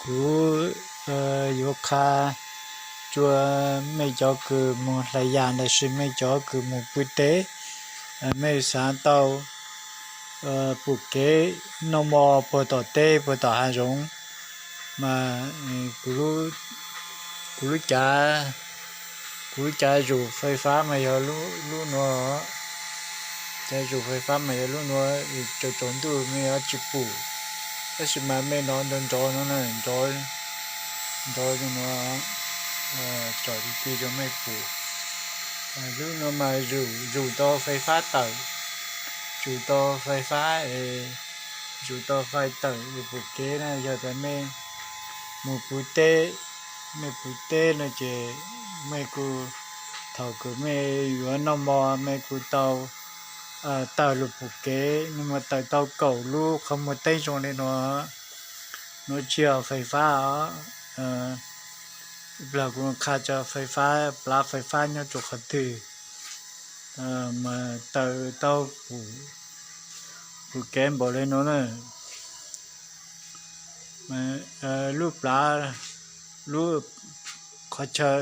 Kuv yuav qha rua mej cov kws moog hlais yas lossis mej cov kws moog pw teb, mej xaav tau pum kev noj mov puag tom teb puag tom hav zoov, mas kuv lub cav, kuv lub cav zum fais fab mas yog lub nuav. Cav zum fais fab mas yog lub nuav, tsaus ntuj mej yuav tsi pum, tab sis mas mej nov nrov nrov no, nrov nrov no, tsom ti ti rua mej pum. Lub nuav mas zum tau fais fab tawm, zum tau fais fab, zum tau fais tawm pum kev na. Yog tas mej moog pw teb, mej pw teb no ces mej kuj, thaum kws mej yuav noj mov mej kuj tau tawm lug pum kev, nws mas tawm tau kaum lub qhov muag teb zoo li no. Nuav tsi yog fais fab os. Ib plag kuv qha tso fais fab, plav fais fab nyob rua qhov twg mas tawm tau pum kev npaum li no na. Lub plav, lub qhov chaw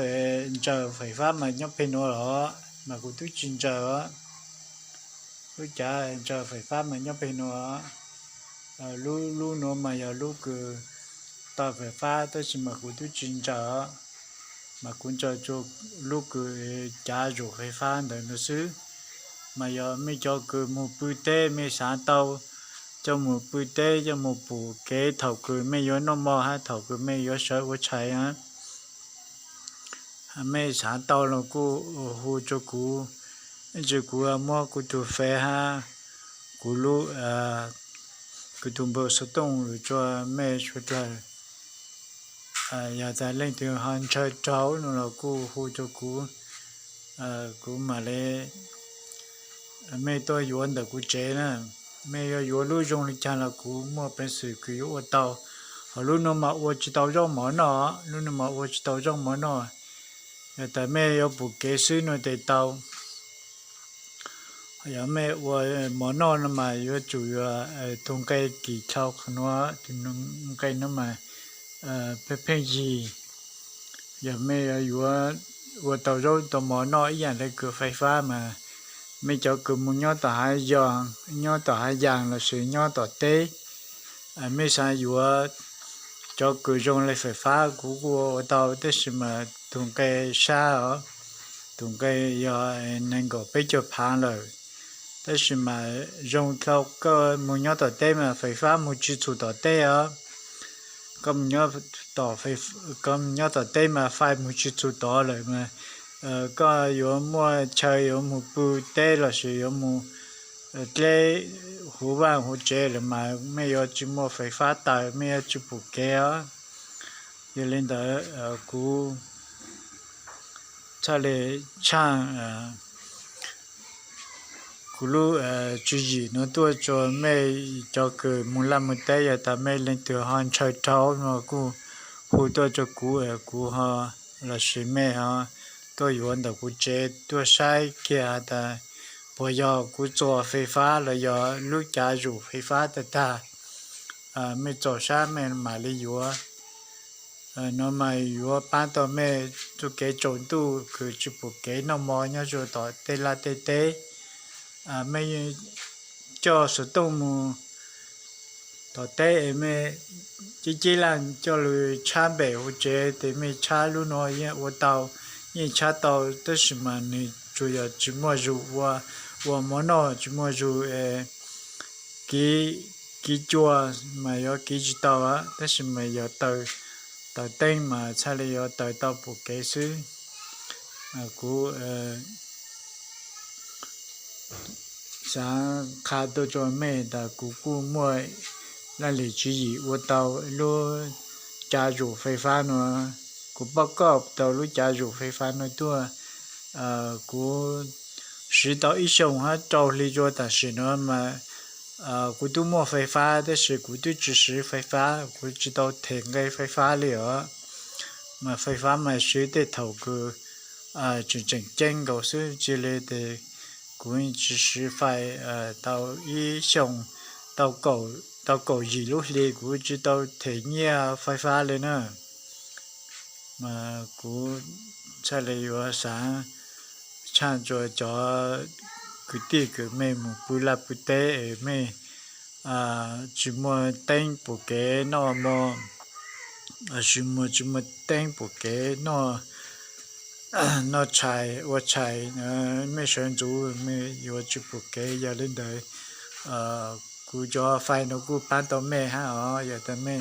ntsaws fais fab mas nyob peg nuav los, mas kuv twb tsi ntsaws os. Lub cav ntsaws fais fab mas nyob peg nuav. Lub nuav mas yog lub kws tawm fais fab tab sis mas kuv twb tsi ntsaws, mas kuv ntsaws rua lub kws cav zum fais fab ntawm nuav xwb. Mas yog mej cov kws moog pw teb mej xaav tau coj moog pw teb coj moog pum kev thaum kws mej yuav noj mov hab thaum kws mej yuav sawv ua tshais, mej xaav tau los kuj hu rua kuv, ib ntsis kuv muab kuv tug Face hab kuv lub, kuv tug npawb xov tooj lug rua mej suav dlawg. Yog tas leej twg ho ntshaw raug no los kuj hu rua kuv, kuv mam li, mej tuaj yuav ntawm kuv tsev na. Mej yuav yuav lub zoo li caag los kuv muaj peev xwm kws yuav ua tau. Ho lub nuav mas ua tsi tau zaub mov noj, lub nuav mas ua tsi tau zaub mov noj. Yog tas mej yuav pum kev xwb no tes tau. Yog mej ua mov noj no mas yuav tsum yuav tug nqe kim dlhau qhov nuav, tug nqe nuav mas pheej pheej yig. Yog mej yuav ua tau zaub tau mov noj ib yaam le kws fais fab mas mej cov kws moog nyob tom hav, nyob tom hav yaas lossis nyob tom teb, mej xaav yuav cov kws zoo le fais fab kuv kuj ua tau tab sis mas tug nqe sab os, tug nqe yog nees nkaum peb caug phaav lawm. Tab sis mas zoo dlhau koj moog nyob tom teb mas fais fab moog tsi txhum tom teb os. Koj moog nyob tom teb mas fais moog tsi txhum tod lawm mas koj yuav muaj chaw yuav moog pw teb lossis yuav moog dleb huv vaaj huv tsev lawm mas mej yuav tsi muaj fais fab taws, mej yuav tsi pum kev os. Yog li ntawd kuv txhaj le tshaaj kuv lub tswv yim nuav tuaj rua mej cov kws moog laj moog teb. Yog tas mej leej twg ho ntshaw raug no kuj hu tuaj rua kuv, kuv ho lossis mej ho tuaj yuav ntawm kuv tsev tuaj saib kiag has tas puas yog kuv txuas fais fab los yog lub cav zum fais fab tag tag. Mej txaus sab mej mam li yuav. No mas yuav paab tau mej txuj kev tsaus ntuj kws tsi pum kev noj mov nyob rua tom tej laj tej teb. Mej coj xov tooj moog tom teb es mej ceb ceb laj coj lug tshab npem huv tsev tes mej tshab lub nuav yeej ua tau, yeej tshab tau tab sis mas nwg tsuas yog tsi muaj zug ua, ua mov noj tsi muaj zug kiv, kiv cua mas yuav kiv tsi tau tab sis mas yog taws, taws teeb mas txhaj le yuav taws tau pum kev xwb. Kuv xaav qha tuaj rua mej tas kuv kuj muaj laj lim tswv yim ua tau lub cav zum fais fab nuav. Kuv pab koj tau lub cav zum fais fab nuav tuaj. Kuv siv tau ib xyoos hab rau hli rua tam sim nuav mas kuv tub muaj fais fab tab sis kuv twb tsi siv fais fab, kuv tsi tau them nqe fais fab li os. Mas fais fab mas siv tej thaum kws tseem tseem ceeb nkaus xwb, cia li tes kuv tsi siv fais tau ib xyoos, tau kaum tau kaum yim lub hli kuv tsis tau them nyiaj fais fab li na. Mas kuv txhaj li yuav xav tshaj rua cov kwv tij kwv mej mus pw laj pw teb es mej tsis muaj teeb pum kev noj mov, tsis muaj, tsis muaj teeb pum kev noj, noj tshais ua tshais, mej sawv ntxuv mej yuav tsis pum kev. Yog li ntawd kuv cov fais no kuj paab tau mej hab os. Yog tas mej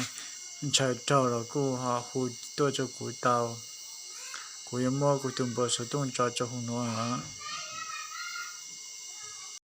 ntshaw raug los kuj ho hu tuaj rua kuv tau. Kuv yuav muab kuv tug npawb xov tooj tso rua huv nuav os.